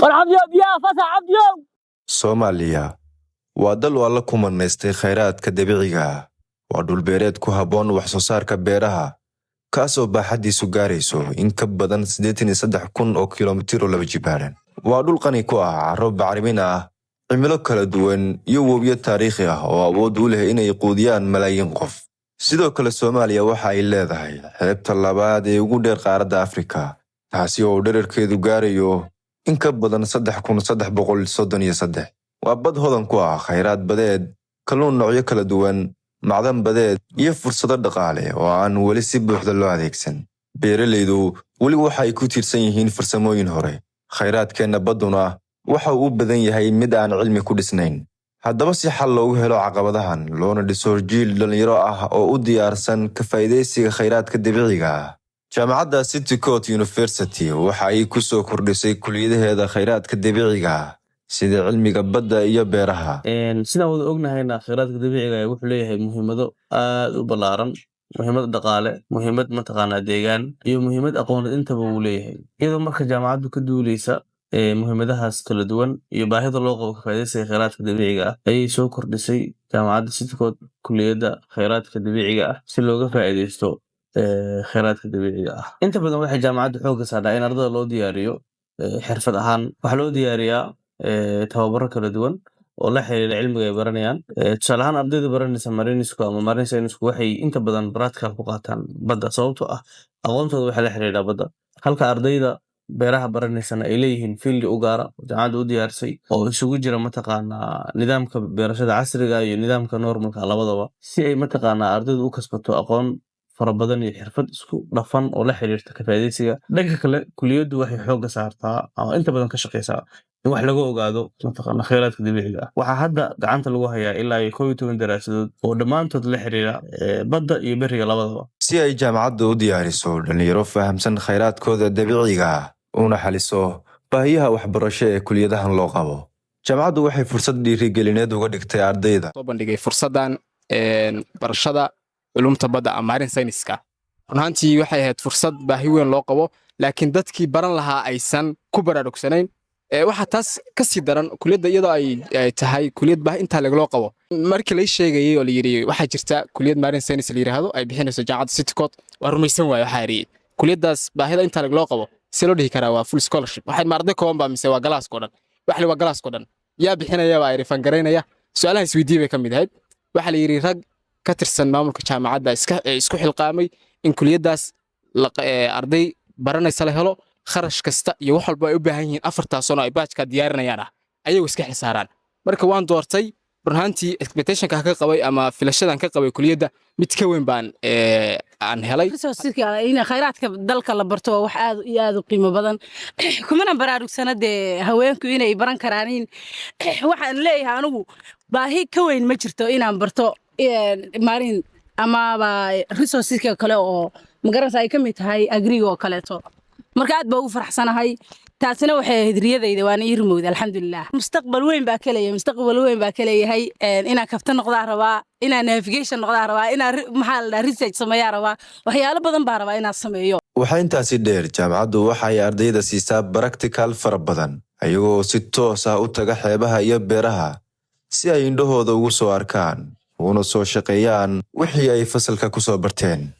War Cabdiyow, biyaha fasax, Cabdiyow. Soomaaliya waa dal uu Alla ku manaystay khayraadka dabiiciga ah. Waa dhulbeereed ku habboon wax soo saarka beeraha, kaasoo baaxaddiisu gaarayso in ka badan 83,000 oo kilomitir oo laba jibaaran. Waa dhul qani ku ah carro bacrimin ah, cimilo kala duwan iyo webiyo taariikhi ah oo awood u leh inay quudiyaan malaayiin qof. Sidoo kale, Soomaaliya waxa ay leedahay xeebta labaad ee ugu dheer qaaradda Afrika, taasi oo dhererkeedu gaarayo in ka badan 3333. Waa bad hodan ku ah khayraad badeed, kalluun noocyo kala duwan, macdan badeed iyo fursado dhaqaale oo aan weli si buuxda loo adeegsan. Beeralaydu weli waxa ay ku tiirsan yihiin farsamooyin hore, khayraadkeenna badduna waxa uu u badan yahay mid aan cilmi ku dhisnayn. Haddaba, si xal loogu helo caqabadahan loona dhiso jiil dhalinyaro ah oo u diyaarsan ka faa'iidaysiga khayraadka dabiiciga ah, Jaamacadda City Coast University waxa ay ku soo kordhisay kuliyadaheeda khayraadka dabiiciga ah, sida cilmiga badda iyo beeraha. Sidaan wada ognahayna, kheyraadka dabiiciga ah wuxuu leeyahay muhiimado aad u ballaaran: muhiimad dhaqaale, muhiimad mataqaanaa deegaan iyo muhiimad aqooneed intaba wuu leeyahay. Iyadoo marka jaamacaddu ka duuleysa muhiimadahaas kala duwan iyo baahida loo qabo ka faa'iidaysiga kheyraadka dabiiciga ah, ayay soo kordhisay Jaamacadda City Coast kuliyadda kheyraadka dabiiciga ah si looga faa'iidaysto kheyraadka dabiiciga ah. Inta badan waxay jaamacaddu xoogga saartaa in ardada loo diyaariyo xirfad ahaan. Waxaa loo diyaariyaa tababaro kala duwan oo la xiriira cilmiga ay baranayaan. Tusaale ahaan, ardayda baranaysa marine-sku ama marine science-ku waxay inta badan practical ku qaataan badda, sababtoo ah aqoontooda waxay la xiriiraa badda, halka ardayda beeraha baranaysana ay leeyihiin field u gaara oo jaamacadda u diyaarisay oo isugu jira mataqaanaa nidaamka beerashada casriga iyo nidaamka normalka labadaba, si ay mataqaanaa ardaydu u kasbato aqoon fara badan iyo xirfad isku dhafan oo la xiriirta ka faa'iidaysiga. Dhanka kale, kuliyaddu waxay xoogga saartaa ama inta badan ka shaqeysaa in wax laga ogaado mataqaana kheyraadka dabiiciga ah. Waxaa hadda gacanta lagu hayaa ilaa iyo 11 daraasadood oo dhammaantood la xiriira badda iyo beriga labadaba. Si ay jaamacaddu u diyaariso dhalinyaro fahamsan khayraadkooda dabiiciga ah una xaliso baahiyaha waxbarasho ee kuliyadahan loo qabo, jaamacaddu waxay fursad dhiirigelineed uga dhigtay ardayda. Soo bandhigay fursaddan barashada culumta badda ama marine science-ka. Run ahaantii waxay ahayd fursad baahi weyn loo qabo, laakiin dadkii baran lahaa aysan ku baraarugsanayn. Waxaa taas ka sii daran, kuliyadda iyadoo ay tahay kuliyad baahi intaa lagaloo qabo, markii lay sheegayay oo la yidhi waxaa jirta kuliyad marine science la yidhaahdo ay bixinayso jaamacadda City Coast, waa rumaysan waaye. Waxaa yidhi, kuliyaddaas baahida intaa lagaloo qabo see loo dhihi karaa waa full scholarship? Waxay ma arday kooban baa mise waa class-ko dhan? Waxa la waa class-ko dhan. Yaa bixinaya baa refund garaynaya? Su-aalaha isweydiiyey bay ka mid ahayd. Waxaa la yidhi rag ka tirsan maamulka jaamacadda isku xilqaamay in kuliyaddaas arday baranaysa la helo, kharash kasta iyo wax walba ay u baahan yihiin 4-taa sano ay batch-ka diyaarinayaan ah ayagu iska xisaaraan. Marka waan doortay. Run ahaantii expectationka ka qabay ama filashadan ka qabay kuliyadda mid ka weyn baan aan helay. Resourceska in khayraadka dalka la barto waa wax aad iyo aad u qiimo badan, kumana baraarugsana dee haweenku inay baran karaanin. Waxaan leeyahay anigu baahi ka weyn ma jirto inaan barto marine amaba resourceska kale oo magaranaysa ay ka mid tahay agriga oo kaleeto. Marka aad baa ugu faraxsanahay. Taasina waxay ahayd riyadayda, waana ii rumowday, alxamdulilah. Mustaqbal weyn baa ka leeyahay, mustaqbal weyn baa ka leeyahay. Inaan captain noqdaa rabaa, inaan navigation noqdaa rabaa, inaan maxaa la dhahaa research sameeyaa rabaa, waxyaalo badan baa rabaa inaan sameeyo. Waxaa intaasi dheer, jaamacaddu waxay ardayda siisaa practical fara badan, ayagoo si toos ah u taga xeebaha iyo beeraha si ay indhahooda ugu soo arkaan uguna soo shaqeeyaan wixii ay fasalka ku soo barteen.